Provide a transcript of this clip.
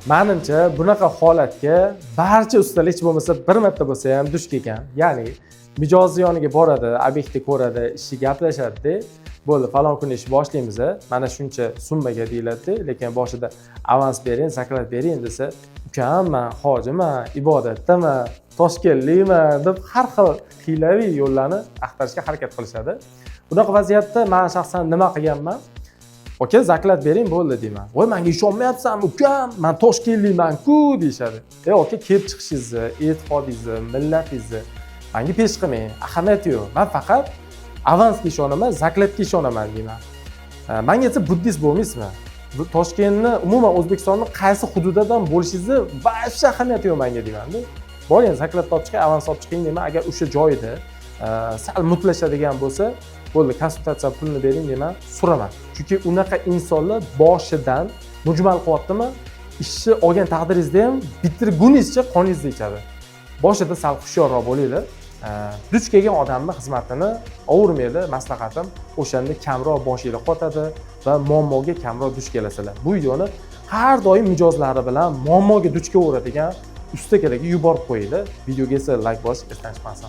Manimcha, bunaqa holatga barcha ustalar hech bo'lmasa bir marta bo'lsa ham duch kelgan. Ya'ni mijozni yoniga boradi, obyektni ko'radi, ishni gaplashadida, "Bo'ldi, falon kuni ish boshlaymiz, mana shuncha summaga", deyiladida, lekin boshida avans bering, заклад bering desa, "Ukam, man hojiman, ibodatdaman, toshkentlikman", deb har xil hiylaviy yo'llarni axtarishga harakat qilishadi. Bunaqa vaziyatda man shaxsan nima qilganman? "Aka, заклад bering, bo'ldi", deyman. "Voy, manga ishonmayapsanmi, ukam, man toshkentlikman-ku", deyishadi. "E aka, kelib chiqishingizni, e'tiqodingizni, millatingizni manga pesh qilmang, ahamiyati yo'q. Man faqat avansga ishonaman, заклад ga ishonaman", deyman. "Manga desa, buddist bo'lmaysizmi? Bu Toshkentni, umuman O'zbekistonni qaysi hududidan bo'lishingizni вообще ahamiyati yo'q manga", deymanda. "Boring, заклад olib chiqing, avans olib chiqing", deyman. Agar o'sha joyida sal mutlashadigan bo'lsa, "Bo'ldi, konsultatsiya pulini bering", deyman, suraman. Chunki unaqa insonlar boshidan mujmal qilyaptimi, ishni olgan taqdiringizda ham bitirguningizcha qoningizni ichadi. Boshida sal hushyorroq bo'linglar. Duch kelgan odamni xizmatini ovurmanglar, maslahatim. O'shanda kamroq boshinglar qotadi va muammoga kamroq duch kelasizlar. Bu videoni har doim mijozlari bilan muammoga duch kelaveradigan ustakalarga yuborib qo'yinglar. Videoga esa layk bosish esdan chiqmasin.